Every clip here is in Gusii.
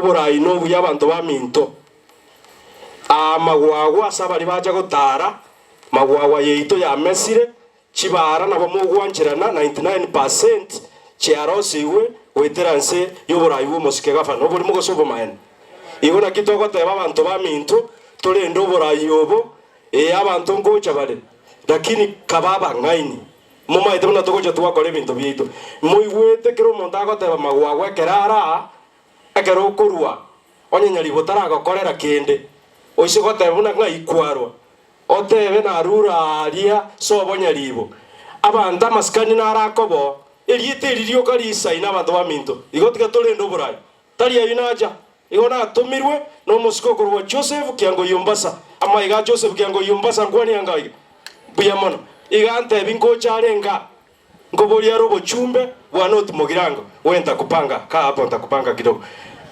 Oborai nobuya abanto baminto. Aa magwagwa ase abaria bacha gotara, magwagwa yaito yamesire, chibara nabo mogwancherana 99% chiarosigwe goetera nse y'oborai bw'omosike gavana oborimo gose obomaene. Igo naki togoteba abanto baminto torende oborai obo, ee abanto ngocha bare, lakini kaba abang'aini. Momaete buna togocha twakora ebinto biaito. Moigwete kera omonto agoteba magwagwa ekero are aa, ekero okorua, onye nyaribo taragokorera kende, oise goteba buna ng'ai kwarwa, otebe narure aaria sobo nyaribo. Abanto amasikani naro akoboo, erieta eri rioka risaine abanto baminto. Igo tiga torende oborai. Tari ayio nacha, igo natomirwe nomosike okorokwa Joseph Kiangoyumbasa. Amaiga a Joseph Kiangoyumbasa nkwanie anga iga. Mbuya mono. Iga antebi nkocha are nka, nkoboria are obochumbe bwa North Mugirango, we ntakupanga, kaa hapo ntakupanga kidogo.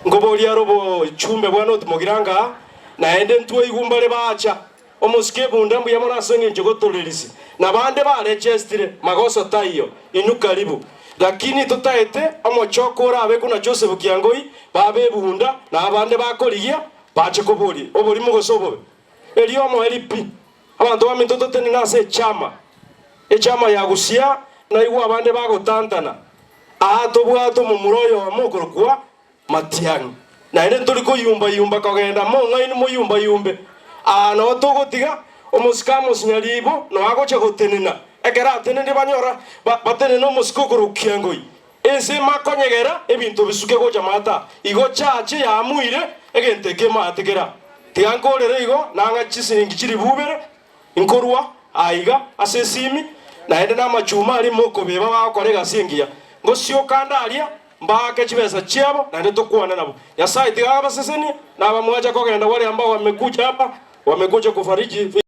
Nkoboria are obochumbe bwa North Mugirango aa, naende ntwaigwa mbare bacha. Omosike ebunda mbuya mono ase engencho gotorerisi, na bande barechestire, magoso taiyo, inwe karibu. Lakini totaete omochoko orabe buna Joseph Kiangoi, babe ebunda, na abande bakorigia, bache koboria oborimo gose obobe. Erio omoerio pi, abanto baminto totenene ase echama, echama ya gusia, naigwe abande bagotantana, Aa tobwate omomura oyomo okorokwa Matiang'i. Naende ntori koyumba-yumba kogenda mong'aini moyumba-yumbe. Aa nao togotiga omosike amosinya riibo nao agocha gotenena. Ekero atenenire banyora batenene omosike okorokwa ngoi. Ense emakonyegera ebinto bisuke gocha maata. Igo chache yaamuire egento eke maate kera. Tiga nkorere igo nang'a chisiringi chilifu ibere nkorwa aiga ase esimi naende namachuma aria mokobeba bagokora egasi engiya. Ngosioka nde aria Mbaake chibesa chiabo, naende tokwane nabwo. Nyasae tiga abasesenie, na abamwacha kogenda wale ambao wamekuja hapa, wamekuja kufariji.